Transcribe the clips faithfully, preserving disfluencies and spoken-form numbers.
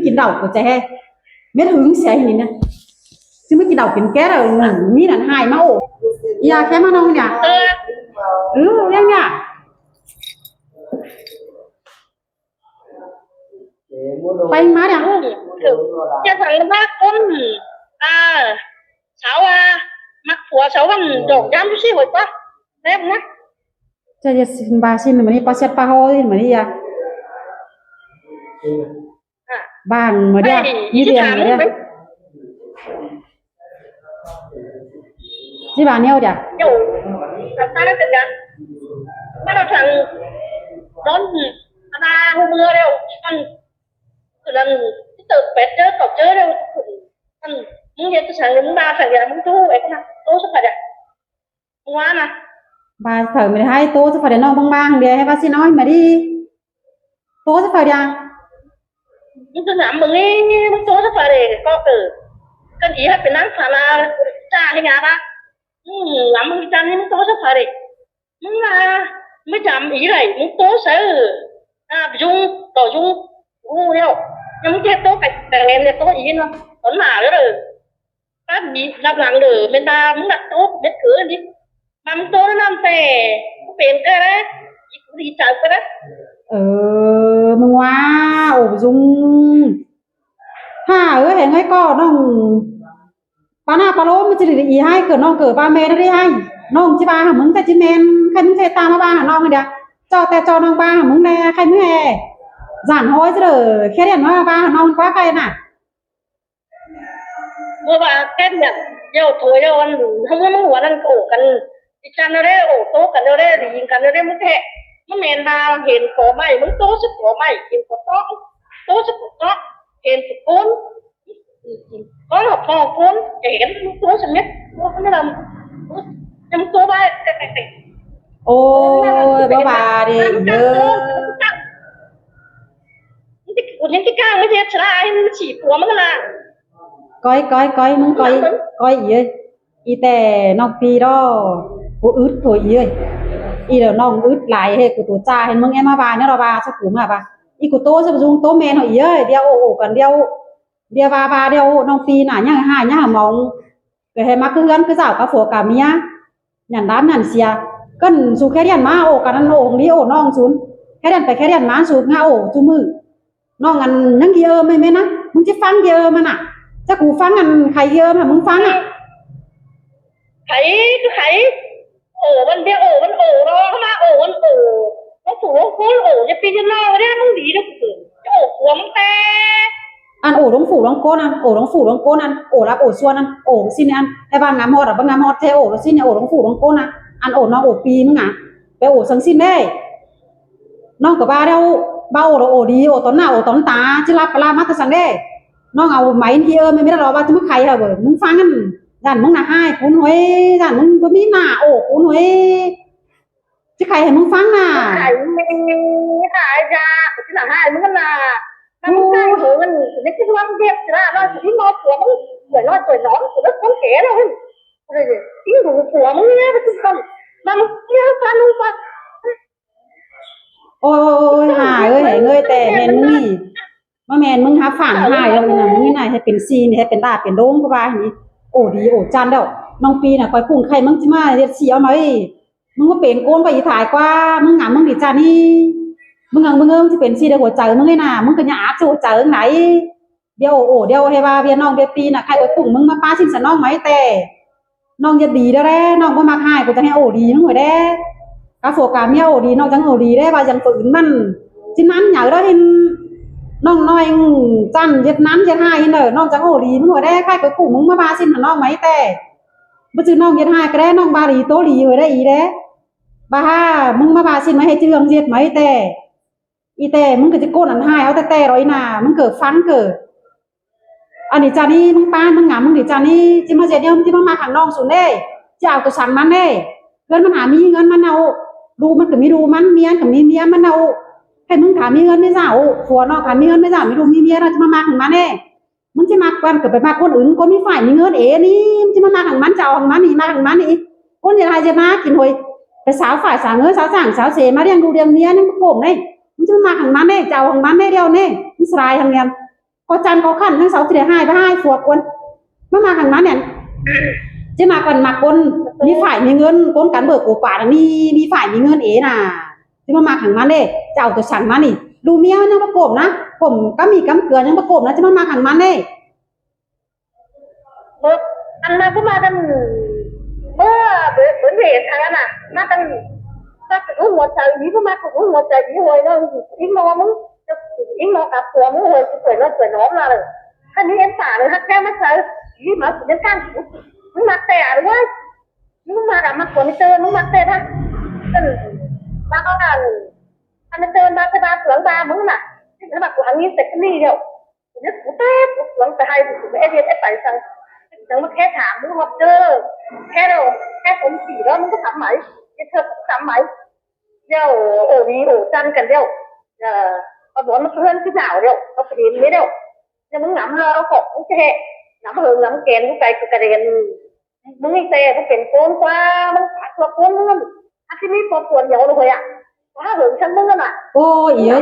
Kin đaư ꞌcọ ꞌchí ꞌhế. Mết ꞌhứng sia ꞌnị ꞌnớ. Chứ ꞌmí kin đaư kin ké ꞌnị, ꞌmí ꞌnặn ꞌhại ꞌmá ổ. Dưa khé ꞌmá ꞌnọng ꞌnị. Ư, ꞌlẹo ꞌnị. Pay ꞌmá ꞌnị. Chứ thẳng ꞌmá ꞌcốn. À, sau à, ꞌmặc phua sau ꞌvắn đỏng dám ꞌchí ꞌhội ꞌquá. Tép ꞌnớ. Chứ ꞌdệt ꞌva ꞌsịn ꞌmá ꞌnị, ꞌpá sét ꞌpá ꞌhó ꞌsịn ꞌmá ꞌnị à. Bang ꞌmá ꞌnị à, ꞌnị ꞌdệt ꞌnị à. ꞌChí ꞌva ꞌnéo ꞌnị à. Dô, ta ta ꞌnị ꞌnớ. ꞌMá ꞌnọ thẳng đón, ta ꞌhụ ꞌmưa ꞌlẹo. Ăn, ꞌcứ ꞌnặn, ꞌchí tớt pét ꞌchớ, ꞌcọ ꞌchớ ꞌlẹo. Ăn, ꞌmứng ꞌdệt ꞌchí săng ꞌlẹo, ꞌmứng ꞌva săng ꞌlẹo, ꞌmứng ꞌtố, ê, ꞌcọ ꞌnặn, ꞌtố sắp phả ꞌnị. ꞌMá ꞌnặn. ꞌVa phaư ꞌmí ꞌhại ꞌtố sắp phả ꞌnị, ꞌnọng ꞌvắng ꞌvắng ꞌlẹo, ꞌhế ꞌva ꞌsịn ꞌnọi ꞌmá đi. ꞌTố sắp phả ꞌnị. ꞌMắn ꞌchớ ꞌnặn ꞌmứng ꞌnị, ꞌmắn ꞌtố sắp phả ꞌnị, ꞌcọ ꞌcọ. Căn ꞌí ꞌhại pên ꞌnăng phả ꞌna, ꞌchá ꞌhế ꞌnị ꞌva. ꞌMắn ꞌchớ ꞌnặn ꞌmắn ꞌtố sắp phả ꞌnị. ꞌMắn ꞌva, ꞌmắn ꞌchớ ꞌí ꞌhại, ꞌmắn ꞌtố sắp. À, dú, ꞌcọ dú. Ú, ꞌlẹo. ꞌNhá ꞌmắn ꞌchớ ꞌtố cai, cai ꞌmen ꞌnị ꞌtố ꞌí ꞌnọ. Tón ꞌmá ꞌlẹo. Tát đi, ꞌlạp lăng ꞌlới, ꞌmen ꞌva ꞌmắn ꞌnặn ꞌtố, mết cứ đi. ꞌMắn ꞌtố ꞌnặn ꞌtẹ, pên ꞌcọ ꞌlới, đi, đi chaư ꞌcọ ꞌlới. Ờ, ꞌmắn ꞌva, ổ ꞌpọ dú. Hả, ơ, ꞌhế ꞌngai ꞌcọ ꞌnọng. ꞌPa ꞌna ꞌpa ꞌlố ꞌmắn ꞌchí đi ꞌhại ꞌcọ ꞌnọng ꞌcọ ꞌva ꞌmen đi ꞌhại. ꞌNọng ꞌchí ꞌva hảư ꞌmứng ꞌtẹ ꞌchí ꞌmen, ꞌkhạy ꞌmứng ꞌchí ta ꞌmá ꞌva hảư ꞌnọng ꞌnị. Chảu ꞌtẹ ꞌchọ ꞌnọng ꞌva hảư ꞌmứng ꞌnị, ꞌkhạy ꞌmứng ꞌhế. Dản ꞌhọi ꞌchí đi, khé điện ꞌmá ꞌva hảư ꞌnọng ꞌquá ꞌkhạy ꞌnạ. ꞌMưa ꞌva khé điện, ꞌlẹo thôi ꞌlẹo ăn, ꞌhứ ꞌmưa ꞌmắn ꞌhua ꞌnặn ꞌcọ ổ căn, đi căn ꞌnớ ꞌlẹo, ổ ꞌtố căn ꞌnớ ꞌlẹo, đi căn ꞌnớ ꞌlẹo ꞌmắn ꞌtẹ. ꞌMắn ꞌmen ꞌva hên có ꞌmạy, ꞌmắn ꞌtố sắp có ꞌmạy, hên có tók, ꞌtố sắp có tók, hên có ꞌcốn. Có ꞌlẹo ꞌcốn, hên ꞌmắn ꞌtố sắp mết, ꞌtố sắp mết lăm. ꞌMắn ꞌtố ꞌva, ôi, báu ꞌva đi, ꞌnớ. Cói, cói, cói, ꞌmứng cói, cói ꞌí ơi. ꞋI ꞌtẹ ꞌnọng ꞌpi ꞌló, ꞌcú ứt thôi ꞌí ơi. ꞌI ꞌlẹo ꞌnọng ứt lai ꞌhế ꞌcú ꞌtố ꞌchạ ꞌhế ꞌmứng é ꞌmá ꞌva ꞌnớ ꞌló ꞌva, ꞌsúk ꞌcú ꞌmá ꞌva. ꞌI ꞌcú ꞌtố sắp dú ꞌtố ꞌmen ꞌhọi ꞌí ơi, ꞌviạk ổ, ổ căn ꞌlẹo. ꞌViạk ꞌva ꞌva ꞌlẹo, ꞌnọng ꞌpi ꞌnạ, ꞌnhá hả, ꞌnhá hả mong. ꞌCọ ꞌhế ꞌmá ꞌcứ ꞌhướn ꞌcứ dảo cá phua cá ꞌmía. Nhẳn đám nhẳn sia. ꞌCắn su khé điện ꞌmá ổ căn ꞌnặn ổ đi ổ ꞌnọng sun. Khé điện pay khé điện ꞌmá su ꞌngá ổ su ꞌmự. ꞌNọng ăn ꞌnhắng đi ơ ꞌmá ꞌmá ꞌnạ. ꞌMứng ꞌchí ꞌphắng đi ơ ꞌmá ꞌnạ. Chả ꞌcú ꞌphắng ăn khay đi ơ ꞌmá ꞌmứng ꞌphắng ꞌnạ. Khay, khay. Ổ ꞌvắn ꞌviạk ổ ꞌvắn ổ ꞌló ꞌmá ổ ꞌvắn ổ. ꞌLuống phủ ꞌluống ꞌcốn ổ, ꞌnhá ꞌpi ꞌnhá ꞌnọng ꞌnị ꞌmứng đi ꞌnớ. Ổ phua ꞌmứng ꞌtẹ. Ăn ổ ꞌluống phủ ꞌluống ꞌcốn ăn, ổ ꞌluống phủ ꞌluống ꞌcốn ăn, ổ ꞌlạp ổ ꞌsuôn ăn, ổ ꞌsịn ăn. Hê ꞌva ngắm ꞌhọt à, ꞌva ngắm ꞌhọt ꞌchí ổ ꞌsịn ăn, ổ ꞌluống phủ ꞌluống ꞌcốn ăn. Ăn ổ ꞌnọng ổ ꞌpi ꞌmứng ꞌnạ. Pay ổ săng ꞌsịn ꞌlế. ꞌNọng ꞌcọ ꞌva ꞌlẹo, ꞌva ổ ꞌlẹo ổ đi, ổ tón nả, ổ tón ta, ꞌchí ꞌlạp ꞌpa ꞌlạp ꞌmá ta săng ꞌlế. ꞌNọng au mai đi ơ ꞌmá ꞌmí ꞌló ꞌva ꞌchí ꞌmá khay hả ꞌmá, ꞌmứng ꞌphắng ăn. Dản ꞌmứng ꞌnạ ꞌhại ꞌcốn ꞌhới, dản ꞌmứng báu ꞌmí nả ổ ꞌcốn ꞌhới. ꞌChí khay ꞌhế ꞌmứng ꞌphắng ꞌnạ. Hại ꞌmá, hại ꞌchạ, ꞌchí ꞌnạ hại ꞌmá ꞌnạ. ꞌMá ꞌmứng ꞌchạ ꞌhới ꞌmá, ꞌnị ꞌchí ꞌmá ꞌviạk ꞌchạ, ꞌnọ ꞌchí ꞌmá phua ꞌmá, ꞌnọi ꞌnọi ꞌnọi ꞌnọi, ꞌchí ꞌmá ꞌcốn kẻ ꞌnọ. ꞌCí ꞌmá phua ꞌmá ꞌnị, ꞌmá ꞌchí ꞌmá, ꞌmá ꞌmá ꞌmá ꞌmá. Ôi, ôi, ôi, hả ơi, hả ơi, ꞌtẹ hên ꞌmứng ꞌnị. ꞌMá ꞌmen ꞌmứng hả phản hại ꞌlẹo ꞌnị ꞌnạ, ꞌmứng ꞌnị ꞌnạ, hê pên ꞌsịn, hê pên đa pên đông ꞌcọ ꞌva ꞌnị. Ổ đi, ổ chăn ꞌlẹo. ꞌNọng ꞌpi ꞌnạ, khỏi ꞌcốn khay ꞌmứng ꞌchí ꞌmá ꞌdệt ꞌsị au ꞌmá ơi. ꞌMứng ꞌmá pên ꞌcốn ꞌva ꞌí thái ꞌquá, ꞌmứng ngắm ꞌmứng đi chăn ꞌnị. ꞌMứng ngắm ꞌmứng ưng ꞌchí pên ꞌsị đi ꞌhua chaư ꞌmứng ꞌnị ꞌnạ, ꞌmứng ꞌcọ ꞌnhá áp ꞌchí ꞌhua chaư ꞌnị đảy. ꞌViạk ổ, ổ ꞌlẹo hê ꞌva ꞌviạk ꞌnọng ꞌviạk ꞌpi ꞌnạ, khay khỏi ꞌcốn ꞌmứng ꞌmá ꞌpá ꞌsịn ꞌsạ ꞌnọng ꞌmá ꞌtẹ. ꞌNọng ꞌdệt đi ꞌlẹo ꞌlế, ꞌnọng báu ꞌmặc ꞌhại, ꞌcọ chắng hê ổ đi ꞌmứng ꞌhới đé. Cá phua cá ꞌmía ổ đi, ꞌnọng chắng ổ đi đé, ꞌva chắng phủ ứn ꞌmắn. ꞌChí ꞌnắn nháư ꞌlẹo ꞌhịn. ꞌNọng ꞌnọi chăn ꞌdệt ꞌnắn ꞌdệt ꞌhại ꞌhịn ꞌnớ, ꞌnọng chắng ổ đi ꞌmứng ꞌhới đé, khay khỏi ꞌcốn ꞌmứng ꞌmá ꞌpá ꞌsịn ꞌnọng ꞌmá ꞌtẹ. Báu ꞌchư ꞌnọng ꞌdệt ꞌhại ꞌcọ đé, ꞌnọng ꞌva đi ꞌtố đi ꞌhới đé ꞌí đé. ꞌVa hả, ꞌmứng ꞌmá ꞌpá ꞌsịn ꞌmá ꞌhế ꞌchư ꞌhăng ꞌdệt ꞌmá ꞌtẹ. ꞌI ꞌtẹ, ꞌmứng ꞌcọ ꞌchí ꞌcốn ăn ꞌhại au ꞌtẹ ꞌtẹ ꞌlẹo ꞌnị ꞌnạ, ꞌmứng ꞌcọ ꞌphắng ꞌcọ. Ăn đi chăn ꞌnị, ꞌmứng ꞌpá, ꞌmứng ngắm, ꞌmứng đi chăn ꞌnị, ꞌchí ꞌmá ꞌdệt ꞌnị, ꞌchí ꞌmá ꞌmặc hăng ꞌnọng sun đé. ꞌChí au ꞌtố săng ꞌmắn đé. ꞌHướn ꞌmắn hả ꞌmí ꞌngớn ꞌmắn ꞌnạ ꞌo. Đu ꞌmắn ꞌcọ ꞌmí đu ꞌmắn, ꞌmí ꞌngớn ꞌcọ ꞌmí ꞌmí ꞌngớn ꞌmắn ꞌnạ ꞌo. Khay ꞌmứng khả ꞌmí ꞌngớn ꞌmí dao ꞌo. Phua ꞌnọng khả ꞌmí ꞌngớn ꞌmí dao, ꞌmí đu ꞌmí ꞌmí ꞌnạ, ꞌchí ꞌmá ꞌmặc hăng ꞌmắn đé. ꞌMắn ꞌchí ꞌmặc ꞌquan ꞌcọ pay ꞌmặc ꞌcốn ứn, ꞌcốn ꞌmí phải ꞌmí ꞌngớn ê ꞌnị, ꞌchí ꞌmá ꞌmặc hăng ꞌmắn, chảu hăng ꞌmắn ꞌnị, ꞌmặc hăng ꞌmắn ꞌnị. ꞌCốn ꞌdệt ꞌhại ꞌdệt ꞌnạ kin ꞌhới. Pay sáo phải sáo ꞌngớn sáo chảng sáo sê ꞌmá ꞌliệng đu ꞌliệng ꞌmía ꞌnặn ꞌcọ ꞌcốm ꞌnị. ꞌMắn ꞌchí ꞌmá ꞌmặc hăng ꞌmắn ꞌnị, chảu hăng ꞌmắn ꞌnị ꞌlẹo ꞌnị. ꞌMắn sai hăng ꞌnị. ꞌCọ chăn ꞌcọ khăn ꞌhứ sau ꞌchí đảy ꞌhại ꞌva ꞌhại phua ꞌcốn. ꞌMá ꞌmặc hăng ꞌmắn ꞌnị. ꞌChí ꞌmặc căn ꞌmặc ꞌcốn ꞌmí phải ꞌmí ꞌngớn, ꞌcốn căn báu ꞌcọ ꞌquá ꞌnị, ꞌmí phải ꞌmí ꞌngớn ế ꞌnạ. ꞌChí ꞌmá ꞌmặc hăng ꞌmắn ꞌlế, ꞌchí au ꞌto săng ꞌmắn ꞌnị. ꞌLụk ꞌmía ꞌnhắng báu ꞌcốm ꞌnạ, ꞌcốm cá ꞌmí cá ꞌcứa ꞌnhắng báu ꞌcốm ꞌnạ, ꞌchí ꞌmá ꞌmặc hăng ꞌmắn ꞌlế. Bơ, ăn ꞌmá ꞌcọ ꞌmá căn, bơ, bơ, bơ, bơ, ăn ꞌmá căn, ꞌmá ꞌcọ ꞌhụ hua chaư, ꞌmí ꞌcọ ꞌmá ꞌcọ ꞌhụ hua chaư, ꞌmí ꞌhụ ꞌnọ, ꞌính ꞌnọ ꞌmứng, ꞌính ꞌnọ cắp phua ꞌmứng ꞌhụ, ꞌchu ꞌquái ꞌnọ ꞌchu ꞌquái ꞌnọ ꞌnớ. Khăn ꞌnị ꞌén tả ꞌnớ, ꞌhặc ꞌkhék ꞌmá chaư, ꞌmí ꞌmá ꞌcọ ꞌnhắng ꞌcáng, ꞌmứng ꞌmặc ꞌtẹ ꞌlới. ꞌMứng ꞌmặc ꞌcọ ꞌmặc phua ꞌmí ꞌtưa, ꞌmứng ꞌmặc ꞌtẹ ꞌnớ. Ưm, ꞌmá ꞌcọ ꞌmặc, ꞌmí ꞌtưa ꞌmặc ꞌtẹ ꞌmặc phua ꞌmứng ꞌmặc, ꞌmặc phua ꞌmí ꞌtẹ ꞌcọ ꞌnị ꞌlẹo. Nhất cú té, cú cuông cà ꞌhại, cú ꞌmặc ꞌdệt ꞌdệt ꞌpay săng. Chắng ꞌmặc khé tham ꞌmứng ꞌhọt ꞌchớ. Khé ꞌlẹo, khé tôm khỉ ꞌlẹo, ꞌmứng ꞌcọ tham ꞌmạy. Nhất thưa tham ꞌmạy. ꞌLẹo, ổ đi, ổ chăn căn ꞌlẹo. Ờ, ꞌcọ bón ꞌmá ꞌcọ ꞌhướn ꞌcọ nảo ꞌlẹo, ꞌcọ pên ꞌmí ꞌlẹo. ꞌLẹo ꞌmứng ngắm ꞌlẹo, ꞌcọ ꞌcọ ꞌchí ꞌhẹ. Ngắm hơng, ngắm kén, ꞌcọ cay, ꞌcọ ca đen. ꞌMứng ꞌnị ꞌtẹ, ꞌcọ pên ꞌcốn ꞌquá, ꞌmứng ꞌcọ ꞌcốn ꞌmướng. ꞌA ꞌchí ꞌmí ꞌcọ cuông ꞌnéo ꞌnớ ꞌhới ꞌnạ. Ôi, ꞌí ơi.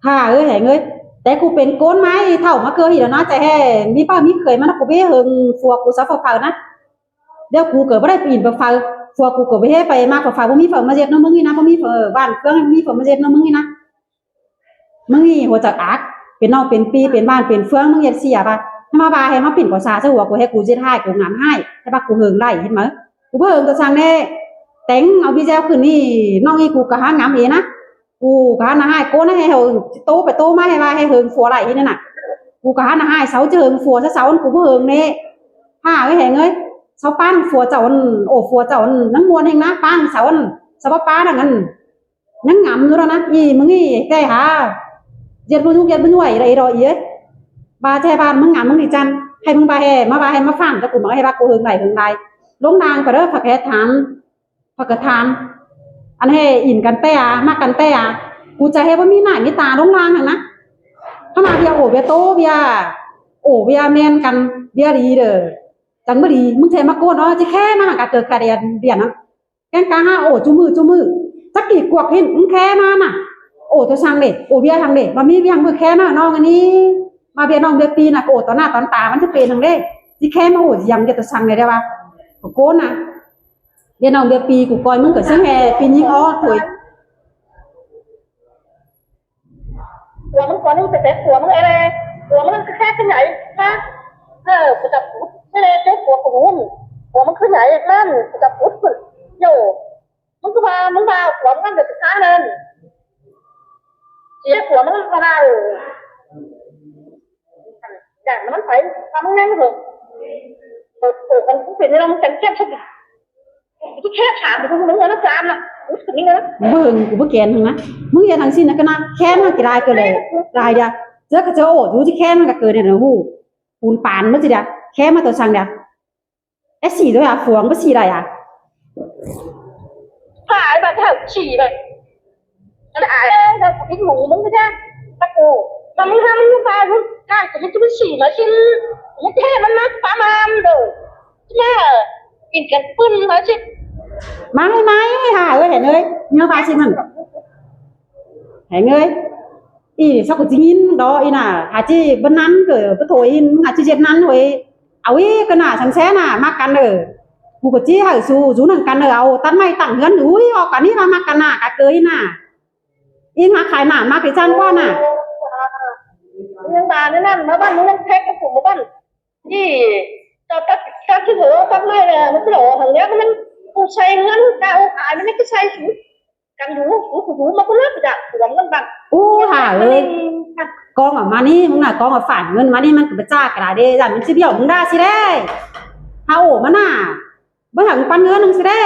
Hả ơi, hẻng ơi. Té ꞌcọ pên ꞌcốn ꞌmá ꞌthảu ꞌmá ꞌcơ ꞌhị ꞌnớ, ꞌchí ꞌhẹ ꞌmí ꞌpá ꞌmí khưới ꞌmá ꞌnớ, ꞌcọ báu hơng phua ꞌcọ sáư phả phaư ꞌnạ. ꞌLẹo ꞌcọ ꞌcọ báu đảy pên phả phaư, phua ꞌcọ ꞌcọ báu ꞌhế pay ꞌmá phả phaư, báu ꞌmí phả ꞌmá ꞌdệt ꞌnớ ꞌmứng ꞌnị ꞌnạ, báu ꞌmí phả ꞌván ꞌcướng, báu ꞌmí phả ꞌmá ꞌdệt ꞌnớ ꞌmứng ꞌnị ꞌnạ. ꞌMứng ꞌnị ꞌhụ ꞌchạk ác, pên ꞌnọng pên ꞌpi, pên ꞌván pên ꞌphướng, ꞌmứng ꞌdệt sia ꞌva. ꞌHáy ꞌmá ꞌva ꞌhế ꞌmá pên ꞌcọ sa ꞌchớ ꞌhụ ꞌcọ ꞌhế ꞌcọ ꞌdệt ꞌhại, ꞌcọ ngắm ꞌhại, ꞌhế ꞌva ꞌcọ hơng đảy, ꞌhịt ꞌmá. ꞌCọ báu hơng ꞌto săng ꞌnê. Téng au ꞌvidio khửn ꞌnị, ꞌnọng ꞌnị ꞌcọ ꞌcọ hák ngắm ꞌnị ꞌnạ. ꞌCọ ꞌcọ hák ꞌnạ ꞌhại ꞌcốn ꞌnạ, ꞌhế hơng, ꞌchí ꞌtố pay ꞌtố ꞌmá ꞌhế ꞌva ꞌhế hơng phua đảy ꞌnị ꞌnạ. ꞌCọ ꞌcọ hák ꞌnạ ꞌhại sau, ꞌchí hơng phua ꞌsá sau, ꞌcọ báu hơng ꞌnê. Hả ơi, hẻng ơi. Sau ꞌpán phua chảu, ổ phua chảu, ꞌnhắng ꞌmuôn ꞌhêng ꞌnạ, ꞌpán sau, sau báu ꞌpán ꞌnặn. ꞌNhắng ngắm ꞌnớ ꞌnạ, ꞌí ꞌmứng ꞌnị ꞌtẹ hả. ꞌDệt ꞌmự ꞌdệt ꞌmự ꞌnị ꞌlới ꞌdọ ꞌí ơi. ꞌVa ꞌchí ꞌva ꞌmứng ngắm ꞌmứng đi chăn. ꞌHáy ꞌmứng ꞌva ꞌhế, ꞌmá ꞌva ꞌhế ꞌmá phản ꞌchọ ꞌcọ ꞌmá ꞌhế ꞌva ꞌcọ hơng đảy hơng đảy. ꞌLống đang ꞌcọ đé ꞌphạ ꞌhế tham. ꞌPhạ ꞌcọ tham. Ăn ꞌhế ỉn căn ꞌtẹ, ꞌmặc căn ꞌtẹ. ꞌCọ ꞌchí ꞌhế báu ꞌmí nả ꞌmí ta ꞌlống đang hăng ꞌnạ. ꞌHáy ꞌmá ꞌviạk ổ ꞌviạk ꞌtố ꞌviạk. Ổ ꞌviạk ꞌmen căn ꞌviạk đi đơ. Chắng báu đi, ꞌmứng ꞌchí ꞌmá ꞌcốn ꞌnớ, ꞌchí ꞌkhé ꞌmá hả ꞌcọ ꞌcọ ca đen đen ꞌnớ. Keng ca hả ổ ꞌchu ꞌmự ꞌchu ꞌmự. Chắc kỉ ꞌquặc ꞌhịn, ꞌmứng ꞌkhé ꞌmá ꞌnạ. Ổ ꞌto săng đê, ổ ꞌviạk hăng đê, ꞌva ꞌmí ꞌviạk ꞌmự ꞌkhé ꞌmá ꞌnọng ꞌnị. ꞌVa ꞌviạk ꞌnọng ꞌviạk ꞌpi ꞌnạ, ổ ꞌto ꞌnạ ꞌto ta ꞌmắn ꞌchí pên hăng đê. ꞌChí ꞌkhé ꞌmá ổ ꞌdệt ꞌviạk ꞌto săng đê đé ꞌva. ꞌCọ ꞌcốn ꞌnạ. ꞌViạk ꞌnọng ꞌviạk ꞌpi ꞌcọ ꞌcoi ꞌmứng ꞌcọ ꞌsướng ꞌhế ꞌpi ꞌnhính ók thôi. Phua ꞌmắn ꞌcọ ꞌnị ꞌtẹ, phua ꞌmắn ꞌlế, phua ꞌmắn ꞌcọ ꞌkhé ꞌcọ nhảy ꞌmá. Ơ, ꞌcọ chảu phua ꞌlế, ꞌchớ phua ꞌcọ ꞌhụ. Phua ꞌmắn ꞌcọ nhảy ꞌmá, ꞌcọ chảu phua ꞌcọ. ꞌNhá, ꞌmắn ꞌcọ ꞌva, ꞌmắn ꞌva phua ꞌmắn ꞌcọ ꞌkhá ꞌnặn. ꞌChí phua ꞌmắn ꞌcọ ꞌva, ơ. Chả ꞌmắn phải, ꞌva ꞌmắn ꞌnhắng ꞌcọ. Ơ, ơ, ꞌcọ ꞌcọ pên ꞌnị ꞌnọng chắng chép sắp. ꞌChí ꞌkhé tham ꞌcọ ꞌmắn ꞌnhắng ꞌnặn chăm ꞌnạ. Út ꞌcọ ꞌnị ꞌnặn. ꞌMướng ꞌcọ ꞌmá kén hăng ꞌnạ. ꞌMứng ꞌdệt hăng ꞌsịn ꞌnạ ꞌcọ ꞌnạ. ꞌKhé ꞌmá ꞌcọ lai ꞌcọ ꞌlới. Lai đa. ꞌChớ ꞌcọ ꞌchớ ổ ꞌchu ꞌchí ꞌkhé ꞌmá ꞌcọ ꞌcọ ꞌnị ꞌnạ ꞌhụ. Pun pan ꞌmá ꞌchí đa. ꞌKhé ꞌmá ꞌto săng đa. Ê, sỉ thôi à, phua ꞌcọ báu sỉ đảy à? Phải, ꞌva ꞌchí hảư sỉ đảy. Ăn ai, ơ, ꞌcọ ꞌcọ ꞌmí ꞌmứng ꞌcọ ꞌchá. Ta ꞌcọ, ꞌva ꞌmứng ꞌhá ꞌmứng ꞌva ꞌmứng ꞌcọ ꞌcọ ꞌmí ꞌchí ꞌmí sỉ ꞌmá ꞌsịn. ꞌMí ꞌchí ꞌmắn ꞌmá ꞌpá ꞌmắn đô. ꞌChí ꞌmá, kin căn ꞌpưn ꞌmá ꞌsịn. ꞌMá ꞌhới ꞌmá ꞌhới hả ơi hẻng ơi. ꞌNhá ꞌva ꞌsịn ꞌnặn. Hẻng ơi. Ê, sau ꞌcọ ꞌchí ꞌnghín đo ê ꞌnạ, hả ꞌchí báu ꞌnắn ꞌcọ báu thôi ê, hả ꞌchí ꞌdệt ꞌnắn thôi. Au ê, ꞌcọ ꞌnạ săng ꞌsé ꞌnạ, ꞌmặc căn đơ. ꞌCọ ꞌcọ ꞌchí hảư su, dú nẳng căn đơ, au tắt ꞌmạy tẳng ꞌhướn, ui, ók căn ꞌnị ꞌva ꞌmặc căn ꞌnạ, cá cơi ꞌnạ. Ê, ꞌmặc khai ꞌnạ, ꞌmặc đi chăn ꞌquá ꞌnạ. ꞌMắn ꞌva ꞌnị ꞌnặn, ꞌmá ꞌvặn, ꞌmắn ꞌnhắng thét ꞌcọ phủ ꞌmá ꞌvặn. ꞌChí, ꞌchọ tắt, tắt ꞌchí hảư, tắt ꞌmạy, ꞌmắn ꞌchí lỏ hẳn ꞌlẹo, ꞌmắn ꞌcọ sai ꞌhướn, ꞌcọ ꞌcọ khai, ꞌmắn ꞌcọ sai su. Căn dú, dú, dú, ꞌmá ꞌcọ ꞌnạp đảy, phua ꞌmắn ꞌvặn. Ú, hả ơi. Cong ꞌmá ꞌnị, ꞌmứng ꞌnạ cong ꞌmá phản ꞌngớn ꞌmá ꞌnị, ꞌmắn ꞌcọ báu ꞌchạ ꞌcọ đảy đê, dản ꞌmắn ꞌchí bẻo ꞌmứng đa ꞌsị đê. Hả ổ ꞌmá ꞌnạ. Báu hẳn păn ꞌngớn ꞌnưng ꞌsị đê.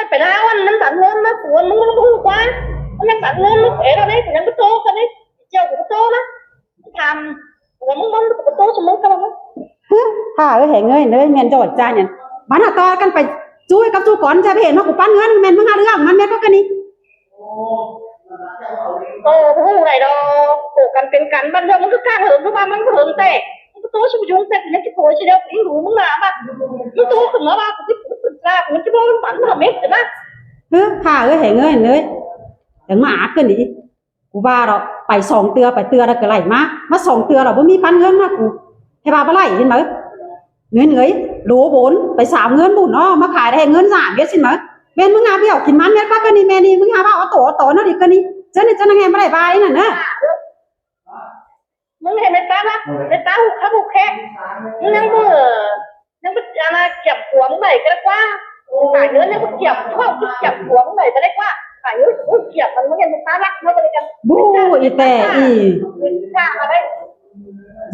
Ơ, pay ꞌnạ ꞌvặn ꞌmắn păn ꞌngớn ꞌmá, phua ꞌmắn ꞌmá ꞌhụ ꞌquá. ꞌMắn păn ꞌngớn ꞌmá, ê, ꞌnị, ꞌcọ ꞌnhắng báu ꞌtố ꞌcọ ꞌnị. ꞌChẹo ꞌcọ báu ꞌtố ꞌnớ. Tham, phua ꞌmắn ꞌmá ꞌcọ báu ꞌtố ꞌsịn ꞌmắn ꞌcọ ꞌnị. Hả ơi, hẻng ơi, ꞌnị ꞌmen ꞌdọ ꞌchá ꞌnị. ꞌMắn hả ꞌto căn pay ꞌchu cắp ꞌchu cón ꞌchá pay hên ꞌmá ꞌcọ păn ꞌngớn, ꞌmen ꞌmắn ꞌhá ꞌlứa, ꞌmắn ꞌmen ꞌcọ ꞌcọ ꞌnị. Ơ, ꞌhụ đảy đo, ꞌcọ căn pên căn, ꞌmắn ꞌlứa ꞌmắn ꞌcọ ꞌcáng hơng, ꞌcọ ꞌva ꞌmắn ꞌcọ hơng ꞌtẹ. ꞌMắn ꞌcọ ꞌtố ꞌsịn ꞌchu ꞌtẹ, ꞌcọ ꞌnhắng ꞌchí thôi ꞌsịn ꞌlẹo, ꞌcọ ꞌnhắng đu ꞌmắn ꞌnạ ꞌva. ꞌMắn ꞌtố ꞌcọ ꞌnạ ꞌva, ꞌcọ ꞌchí ꞌcọ ꞌchí ꞌcọ ꞌnhắng ꞌchí báu ꞌmắn păn ꞌmá mết ꞌcọ ꞌnạ. Hả ơi, hẻng ơi, ꞌnị. Hẻng ꞌmá ác ꞌcọ ꞌnị. Cu ꞌva ꞌlẹo pay song ꞌtưa, pay ꞌtưa ꞌlẹo ꞌcọ đảy ꞌmá, ꞌmá song ꞌtưa ꞌlẹo báu ꞌmí ꞌpắn ꞌngớn ꞌmá cu. ꞌHáy ꞌva báu đảy ꞌnị ꞌmá. ꞌNgới ꞌngới, lố bôn, pay sam ꞌngớn bun ꞌnớ, ꞌmá khai đảy ꞌngớn dản ꞌviạk ꞌsịn ꞌmá. ꞌMen ꞌmứng ha ꞌviạk kin ꞌmắn ꞌmét ꞌva ꞌcọ ꞌnị ꞌmen ꞌnị, ꞌmứng ha ꞌva ók ꞌtố ók ꞌtố ꞌnớ đi ꞌcọ ꞌnị. ꞌChớ ꞌnị ꞌchớ ꞌnị ꞌhê báu đảy ꞌva ꞌnị ꞌnớ. ꞌMứng ꞌhê ꞌmét ꞌva, ꞌmét ꞌva ꞌhụ khắp ꞌhụ khék. ꞌMứng ꞌnhắng báu, ꞌnhắng báu ăn ꞌna kiểm của ꞌmứng đảy ꞌcọ đảy ꞌquá. Phải ꞌnhớ ꞌnhắng báu kiểm, ꞌhụ kiểm của ꞌmứng đảy ꞌcọ đảy ꞌquá. Phải ꞌnhớ ꞌhụ kiểm ꞌmắn ꞌmứng ꞌhê ꞌmét ꞌva lắc ꞌnớ ꞌcọ đảy ꞌcọ. Bố, ꞌí ꞌtẹ ꞌnị. Khả ꞌva đảy.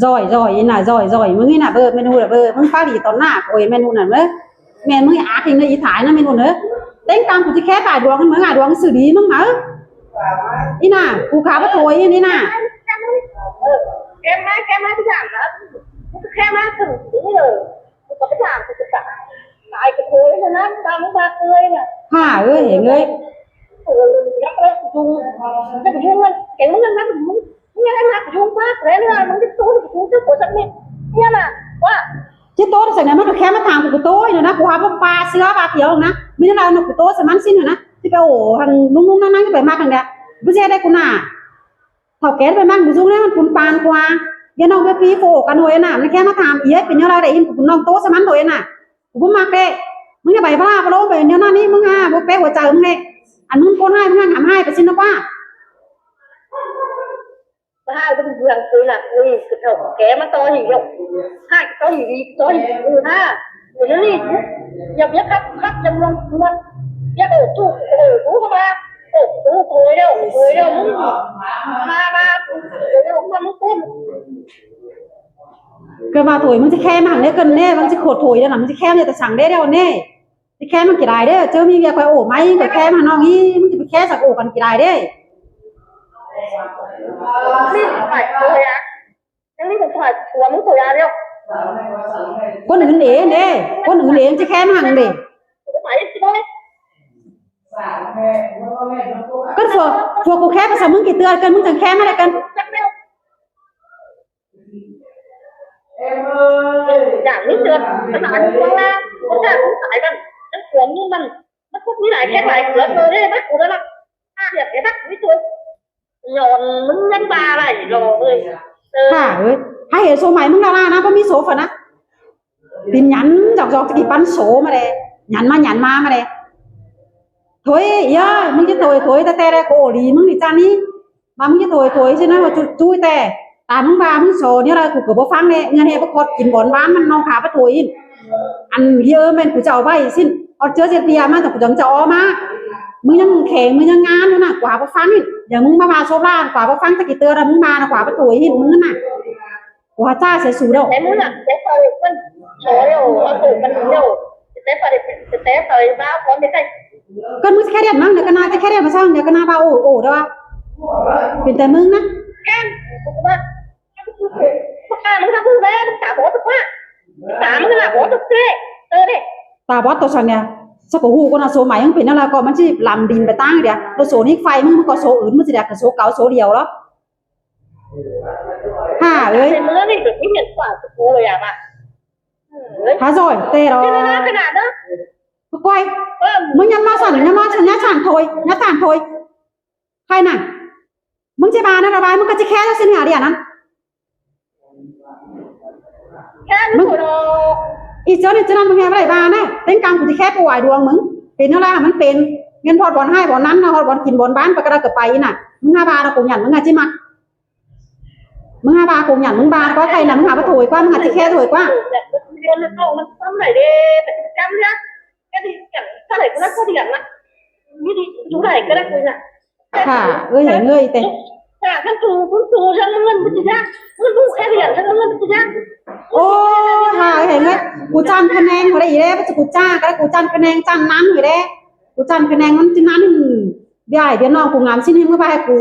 Doi, doi, ꞌnị ꞌnạ, doi, doi. ꞌMứng ꞌnị ꞌnạ, bơ, ꞌmen ꞌhụ ꞌnạ, bơ, ꞌmứng ꞌpá đi tỏn ꞌnạ, ôi, ꞌmen ꞌhụ ꞌnạ, bơ. ꞌMen ꞌmứng ác ꞌhịn ꞌnớ, ꞌí thái ꞌnớ, ꞌmen ꞌhụ ꞌnớ. ꞌTếng ꞌtáng cu ꞌchí khé ꞌtoi đuang ꞌmứng, ꞌa đuang ꞌsự đi ꞌmứng ꞌmá. ꞌNị ꞌnạ, cu khả báu thôi ꞌnị ꞌnạ. Kem ꞌmá, kem ꞌmá ꞌchí dản ꞌnạ. Kem ꞌmá ꞌchí dản ꞌnạ. Cu khả báu thôi ꞌnị ꞌnạ. Hả, ơi, hên ơi. Ơ, nhắc ꞌlẹo cu, nhắc cu ꞌmắn, kem ꞌmá nhắc cu ꞌmắn. ꞌNhá ꞌmá ꞌchí dú ꞌquá, ꞌlẹo ꞌnị ꞌmá ꞌmắn ꞌchí ꞌtố, ꞌchí ꞌtố, ꞌchí ꞌtố săng ꞌnị. ꞌNhá ꞌmá, ꞌquá. ꞌChí ꞌtố săng ꞌnị ꞌmắn ꞌcọ khé ꞌmá tham cu ꞌtố ꞌnị ꞌnạ, cu hảư ꞌpá ꞌpá ꞌsứa ꞌpá kiêu ꞌnạ. ꞌMí ꞌnhắng ꞌlẹo ꞌnạ cu ꞌtố săng ꞌmắn ꞌsịn ꞌnị ꞌnạ. ꞌChí pay ổ hăn ꞌnung ꞌnung ꞌnăng ꞌnăng ꞌchí pay ꞌmặc ꞌnặn đe. ꞌViạk ꞌdệt cu ꞌnạ. Thảu ké pay ꞌmặc ꞌmự dú ꞌnị ꞌmắn pun pan ꞌquá. ꞌViạk ꞌnọng ꞌviạk ꞌpi ꞌcọ ổ căn ꞌnọi ꞌnạ. ꞌMắn ꞌkhẹ ꞌmá tham ꞌviạk pên ꞌnhắng ꞌlẹo đảy ꞌnị cu ꞌnọng ꞌtố săng ꞌmắn thôi ꞌnạ. Cu báu ꞌmặc đe. ꞌMứng ꞌnhá pay ꞌva ꞌva lông pay ꞌnhắng ꞌnặn ꞌnị ꞌmứng ꞌhạ, báu pé hua chaư ꞌmứng ꞌnị. Ăn ꞌmứng ꞌcốn ꞌhại ꞌmứng ꞌnhắng hăm ꞌhại pay ꞌsịn ꞌnạ ꞌquá. Ba ꞌhại ꞌpứng ꞌmướng ꞌcứ ꞌnạ, ui, ꞌcứ thảu ké ꞌmá ꞌtoi ꞌnị ꞌlẹo. ꞌHại ꞌtoi ꞌnị, ꞌtoi ꞌnị, ư ha. Ui, ꞌnị, ꞌnị, ꞌviạk ꞌviạk khắp, khắp ꞌdam ꞌluống ꞌmá. ꞌViạk ổ ꞌtụ, ổ ꞌtụ ꞌmá. Ổ ꞌtụ thôi ꞌlẹo, thôi ꞌlẹo ꞌmứng. ꞌMá, ꞌmá, thôi ꞌlẹo ꞌmá ꞌmứng ꞌcốn. ꞌCọ ꞌva thôi ꞌmắn ꞌchí khék ꞌmá hẳn ꞌnị ꞌcọ ꞌnị, ꞌmắn ꞌchí khổ thôi ꞌnị ꞌnạ, ꞌmắn ꞌchí khék ꞌnị ꞌtẹ săng đé ꞌlẹo ꞌnị. ꞌCọ khék ꞌmá ꞌcọ đảy đé, ꞌchớ ꞌmí ꞌviạk ꞌquái ổ ꞌmá, ꞌcọ khék ꞌmá hẳn ꞌnọng ꞌnị, ꞌmắn ꞌchí pay khék săng ổ căn ꞌcọ đảy đé. ꞌNhắng ꞌnị ꞌcọ ꞌquái ổ ꞌnị ꞌcọ ꞌquái ổ ꞌmá ꞌcọ đảy đé. ꞌCốn ứn ên đé, ꞌcốn ứn ên ꞌchí khék ꞌmá hẳn đé. ꞌCốn phua, phua cu khék ꞌpá săng ꞌmứng ꞌcọ ꞌtưa căn, ꞌmứng chắng khék ꞌmá đảy căn. Dản ꞌmí ꞌtưa, ꞌmắn ăn ꞌquá ꞌmá, ꞌcốn ꞌchạ ꞌcốn ꞌtái ꞌmắn, ꞌcốn ꞌmắn ꞌmí lai khék lai ꞌcứa ꞌtưa đé, bắt cu đá lăng. ꞌA, ꞌviạk ꞌviạk bắt ꞌmí ꞌtưa. Nhỏn ꞌmứng ꞌnhắng ꞌva lai lo ơi. Ơ. Hả, ơi. Hả, hên số máy ꞌmứng đa la ꞌnạ, báu ꞌmí số phản ꞌnạ. Tin nhắn dọc dọc ꞌchí kỉ păn số ꞌmá đé. Nhắn ꞌmá, nhắn ꞌmá, ꞌmá đé. Thôi, ꞌnhá, ꞌmứng ꞌchí thôi, thôi, ta ꞌtẹ đé, ꞌcọ ổ đi ꞌmứng đi ꞌchạ ꞌnị. ꞌVa ꞌmứng ꞌchí thôi, thôi ꞌsịn ꞌnạ, ꞌchu, ꞌchu ꞌtẹ. Ta ꞌmứng ꞌva ꞌmứng so ꞌnị ꞌlẹo, cu ꞌcọ báu ꞌphắng đé, ꞌngớn ꞌhế báu khót kin bón ꞌván ꞌmắn ꞌnọng khả báu thôi ꞌnị. Ăn ꞌhế ꞌmen cu chảu ꞌvạy ꞌsịn, ók ꞌchớ ꞌdệt ꞌviạk ꞌmá, ta cu chắng chảu ók ꞌmá. ꞌMứng ꞌnhắng kheng, ꞌmứng ꞌnhắng ꞌngán ꞌnạ, cu hảư báu ꞌphắng ꞌnị. ꞌDiu ꞌmứng ꞌmá ꞌva sốp ꞌlạ, cu hảư báu ꞌphắng, ta kỉ ꞌtưa ꞌnạ, ꞌmứng ꞌva ꞌnạ, cu hảư báu thôi ꞌnị, ꞌmứng ꞌnạ. Cu hảư ꞌchạ sia su ꞌlẹo. Té ꞌmứng ꞌnạ, té ꞌtoi ꞌcốn, so ꞌlẹo, ꞌcốn so ꞌlẹo. Té ꞌtoi, té ꞌtoi ꞌva ꞌcốn té ꞌtoi. ꞌCọ ꞌmứng ꞌchí khék đảy ꞌmá, ꞌnị ꞌcọ ꞌnạ ꞌchí khék đảy ꞌmá săng, ꞌnị ꞌcọ ꞌnạ ꞌva ổ, ổ đé ꞌva. Pên ꞌtẹ ꞌmứng ꞌnạ. Khen, ꞌcọ ꞌva. ꞌCọ ꞌmứng ꞌcọ ꞌmứng đé, ꞌmứng ta bók ꞌtọ ꞌquá. Ta ꞌmứng ꞌnạ bók ꞌtọ ꞌtẹ. Ơ đé. Ta bók ꞌtọ săng ꞌnị. Sa ꞌcọ ꞌhụ ꞌcọ ꞌnạ số máy ꞌmứng pên ꞌnạ ꞌlẹo ꞌcọ ꞌmắn ꞌchí lăm đin pay ꞌtáng đé. ꞌLẹo số ꞌnị ꞌphạy ꞌmứng ꞌmắn ꞌcọ số ứn ꞌmắn ꞌchí đé ꞌcọ số cáu số điêu ꞌlẹo. Hả, ơi. Thế mới nói được cái hiệu quả của cô rồi à bà? Hả, doi, té ꞌlẹo. Thế nên nó cái nào đó. Quay. Ơ. ꞌMứng ꞌnhắng ꞌmá săng, ꞌnhắng ꞌmá săng, ꞌnhắng săng thôi, ꞌnhắng săng thôi. Khay ꞌnạ. ꞌMứng ꞌchí ꞌva ꞌnạ, ꞌva ꞌmứng ꞌcọ ꞌchí khék ꞌsịn hả đi ꞌnặn. Khék ꞌmứng thôi đó. Ê, ꞌchớ ꞌnị ꞌchớ ꞌnặn ꞌmứng ꞌhê báu đảy ꞌva ꞌnạ. ꞌTếng ꞌcắm cu ꞌchí khék ꞌpưa ꞌvạy đuang ꞌmứng. Pên ꞌnhắng ꞌlạ hả ꞌmắn pên. ꞌMắn ꞌhọt bón ꞌhại bón ꞌnặn ꞌnạ, ꞌhọt bón kin bón ꞌván, ꞌpưa ꞌcọ đảy ꞌcọ pay ꞌnị ꞌnạ. ꞌMứng ꞌhá ꞌva ꞌnạ cu nhẳn ꞌmứng ꞌnạ ꞌchí ꞌmặc. ꞌMứng ꞌhá ꞌva cu nhẳn ꞌmứng ꞌva ꞌnạ ꞌquá khay ꞌnạ, ꞌmứng ꞌhá báu thôi ꞌquá, ꞌmứng ꞌnạ ꞌchí khék thôi ꞌquá. Hả, ơi hả ꞌngới té. Ô, hả, ơi hả ꞌngới. Cu chăn khả neng ꞌhụ đé ꞌnị đé, báu ꞌchí cu ꞌchạ, ꞌcọ đảy cu chăn khả neng chăn ꞌnặn ꞌhụ đé. Cu chăn khả neng ꞌmắn ꞌchí ꞌnặn. ꞌViạk ꞌviạk ꞌnọng cu ngắm ꞌsịn ꞌhịn ꞌmá ꞌva ꞌhế cu.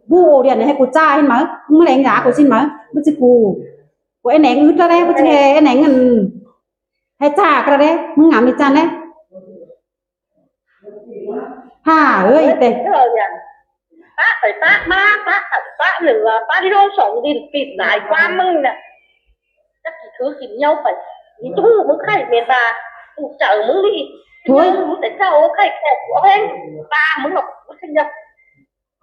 Bú ổ điện ꞌhế cu ꞌchạ ꞌhịn ꞌmá. ꞌMá ꞌlẹng dá cu ꞌsịn ꞌmá. Báu ꞌchí cu. Cu ꞌnhắng ứt ꞌlẹo đé, báu ꞌchí ꞌhế ꞌnhắng ꞌngớn. ꞌHế ꞌchạ ꞌcọ đảy, ꞌmá ngắm đi chăn đé. Hả, ơi té. Pá pay pá ꞌmá, pá pay pá ꞌnưng ꞌva, pá đi ꞌlống song đin pít lai ꞌquám ꞌmứng ꞌnạ. Chắc kỉ thứ kin ꞌnhắng pay. Đi ꞌtụ ꞌmứng khay ꞌmen ꞌva. ꞌTụ chaư ꞌmứng đi. Thôi. ꞌMứng té ꞌchạu khay khék ꞌquá ꞌhêng. Pá ꞌmứng ꞌnọng ꞌmứng khay ꞌnhắng.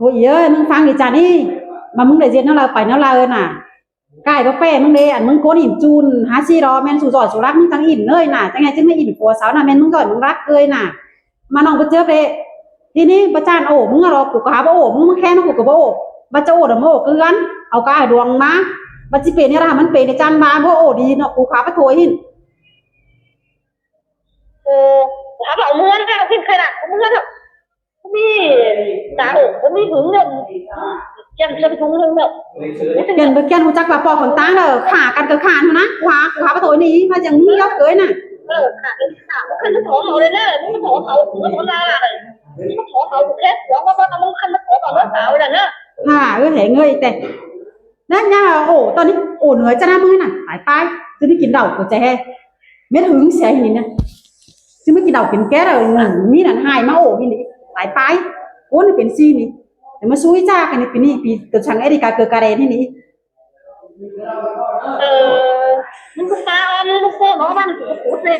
Thôi ơi, ꞌmứng ꞌphắng đi chả đi. ꞌMá ꞌmứng đảy ꞌdệt ꞌnéo đaư pay ꞌnéo đaư ꞌnớ. Cai báu ꞌpẹ ꞌmứng đé, ăn ꞌmứng ꞌcốn ỉn chun, há ꞌsị lo, ꞌmen sú ꞌdọn sú lắc ꞌmứng chắng ỉn ꞌnới ꞌnớ, chắng ꞌnhá ꞌchí ꞌmá ỉn phua sau ꞌnớ, ꞌmen ꞌmứng ꞌdọn ꞌmứng lắc ꞌnới ꞌnớ. ꞌMá ꞌnọng ꞌcọ ꞌchớ đé. Ti ꞌnị báu ꞌchăn ổ ꞌmứng ꞌlẹo, ꞌcọ ꞌcọ hák báu ổ ꞌmứng, ꞌmá ꞌkhé ꞌnớ ꞌcọ ꞌcọ báu ổ. Báu ꞌchạ ổ đảy ꞌmá ổ ꞌcứ ꞌnặn, au ꞌcọ ai đuang ꞌmá. Báu ꞌchí pên ꞌnhá ꞌmắn pên đảy ꞌchăn ꞌmá báu ổ đi ꞌnớ, ꞌcọ hák báu thôi ꞌhịn. Ơ, hák báu ổ ꞌmứng ꞌnặn, ꞌkhới ꞌnặn, ꞌcọ ꞌmứng ꞌnặn. ꞌCọ ꞌmí, ta ổ, ꞌcọ ꞌmí ꞌhứng ꞌnớ. ꞌKhăn ꞌchớ ꞌhứng ꞌnớ. ꞌKhăn báu ꞌkhăn ꞌhụ chắc ꞌva ꞌpọ khuôn ꞌtáng ꞌnớ, khả căn ꞌcọ khả ꞌnụ ꞌnớ. ꞌCọ hák, ꞌcọ hák báu thôi ꞌnị, ꞌmá chắng ꞌmí dú ꞌcới ꞌnớ. Ơ, khả căn khả, ꞌcọ ꞌkhăn ꞌmá thó hảư đảy ꞌnớ, ꞌmá thó hảư, ꞌmá thó ꞌnạ đảy. ꞌMá thó hảư, ꞌcọ khét, ꞌcọ ꞌmá ꞌmá ꞌmá ꞌkhăn ꞌmá thó hảư ꞌnớ, ꞌtạu đảy ꞌnớ. Hả, ơ, hẻ ꞌngới ꞌtẹ. ꞌNặn ꞌnhá ổ, ꞌtọn ꞌnị, ổ ꞌnứa ꞌchạ ꞌnạ ꞌmưa ꞌnặn, tải ꞌpái, ꞌchí ꞌmí kin đảu ꞌcọ ꞌchẹ hê. Mết ꞌhứng sia ꞌnị ꞌnớ. ꞌChí ꞌmí kin đảu kin ké đảy, ꞌmí ꞌnặn hại ꞌmá ổ ꞌnị, tải ꞌpái. Ôn pên ꞌsị ꞌnị. Đảy ꞌmá sú ꞌchạ ꞌcọ ꞌnị, pi ꞌnị, pi ꞌcọ chắng ê đi ca cưa ca đen ꞌnị. Ơ, ꞌmắn ꞌcọ ꞌpá ꞌmắn ꞌcọ ꞌcọ nó ꞌmắn ꞌcọ ꞌcọ ꞌcọ ꞌsị.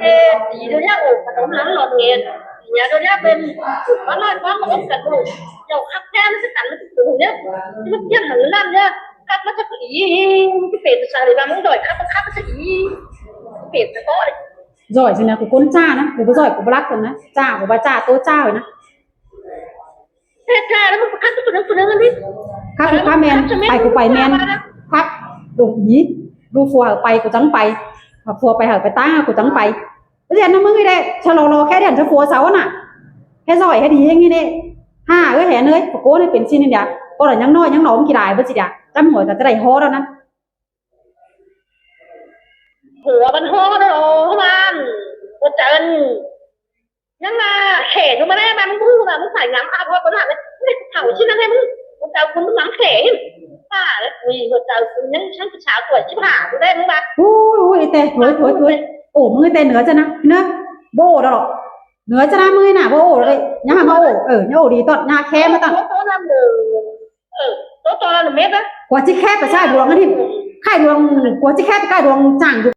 Ê, đi đu ꞌnhá ổ, ꞌcọ ꞌtố ꞌmắn lọt nghẹt. Đi ꞌnhá đu ꞌnhá pên, ꞌcọ ꞌmắn lọt ꞌmắn ꞌcọ ꞌcọ ꞌcọ. Dẻo khắp kem ꞌmắn ꞌcọ ꞌcắn ꞌmắn ꞌcọ ꞌcọ ꞌnớ. ꞌMắn ꞌchí ꞌhăng ꞌnặn ꞌnớ. Khắp ꞌmắn ꞌchí ꞌcọ đi, ꞌcọ pên ꞌtẹ sa đi ꞌva ꞌmắn ꞌdội khắp, khắp ꞌmắn ꞌchí đi. ꞌCọ pên ꞌtẹ ꞌcọ đi. ꞌDội ꞌsịn ꞌnớ, ꞌcọ ꞌcốn ꞌchạ ꞌnớ, ꞌcọ báu ꞌdội, ꞌcọ báu lắc ꞌsịn ꞌnớ. ꞌChạ, ꞌcọ báu ꞌchạ, ꞌtố ꞌchạ ꞌnớ. Khắp ꞌcọ ꞌkhắm ꞌmen, pay ꞌcọ pay ꞌmen. Khắp, đồng ý. ꞌLụk phua hảư pay ꞌcọ chắng pay. Phua pay hảư pay ꞌtáng ꞌcọ chắng pay. Báu ꞌdệt ꞌnớ ꞌmứng ꞌnị đé, ꞌchớ lo lo khé đen ꞌchớ phua sau ꞌnớ. Khé ꞌdội, khé đi ꞌhêng ꞌnị đé. Hả, ơ, hẻ ꞌnới, ꞌcọ ꞌcốn ꞌnị pên ꞌsịn ꞌnị đé. ꞌCọ đảy ꞌnhắng ꞌnọi, ꞌnhắng ꞌnọi ꞌmí ꞌcọ đảy, báu ꞌchí đé. Chăm ꞌhua ta ꞌchớ đảy ꞌhó ꞌnặn. Hua băn ꞌhó ꞌnớ lo, ꞌmắn. ꞌCọ chắng ꞌnhắng ꞌmá khẻ ꞌnụ ꞌmá đé ꞌmắn ꞌcọ ꞌmắn ꞌmắn phải ngắm ảp ꞌhó ꞌcọ ꞌmắn ꞌnị. ꞌNị ꞌcọ thảu ꞌchí ꞌnặn ꞌnị ꞌmắn. ꞌCọ chắng ꞌcọ ꞌmắn ngắm khẻ ꞌnị. Hả, ui, ꞌcọ chắng ꞌcọ ꞌnhắng chắng ꞌcọ chảu ꞌcọ ꞌchí hả ꞌcọ đé ꞌmắn ꞌva. Ui, ui, ê ꞌtẹ, thôi, thôi, thôi. Ổ ꞌmứng ê ꞌtẹ ꞌnứa ꞌchạ ꞌnạ, ꞌnứa. Báu ổ đảy lo. ꞌNứa ꞌchạ ꞌnạ ꞌmứng ê ꞌnạ, báu ổ đảy. ꞌNhá ꞌmá ꞌmá ổ, ơ, ꞌnhá ổ đi ꞌtọn, ꞌnhá khé ꞌmá ꞌtọn. Ơ, ꞌtố ꞌtọn ꞌnặn mết ꞌnớ. ꞌCọ ꞌchí khé pay ꞌchái đuang ꞌnị. Khai đuang, ꞌcọ ꞌchí khé pay khai đuang chang đu.